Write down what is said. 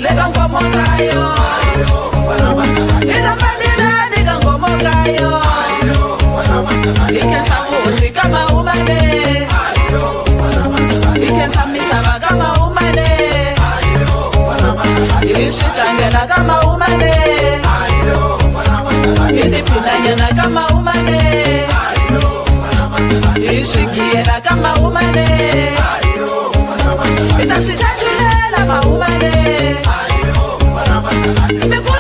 le ka nkomo ka yo. Hi rambanelani ka nkomo ka yo. Hi khensa vuhosi ka mahumane. Hi khensa misava ka mahumane. Hi swi tlangela ka mahumane. Hi tiphinanyana ka mahumane. Hi swi giyela ka mahumane. Hi ta swi chachulela mahumane. Mi ku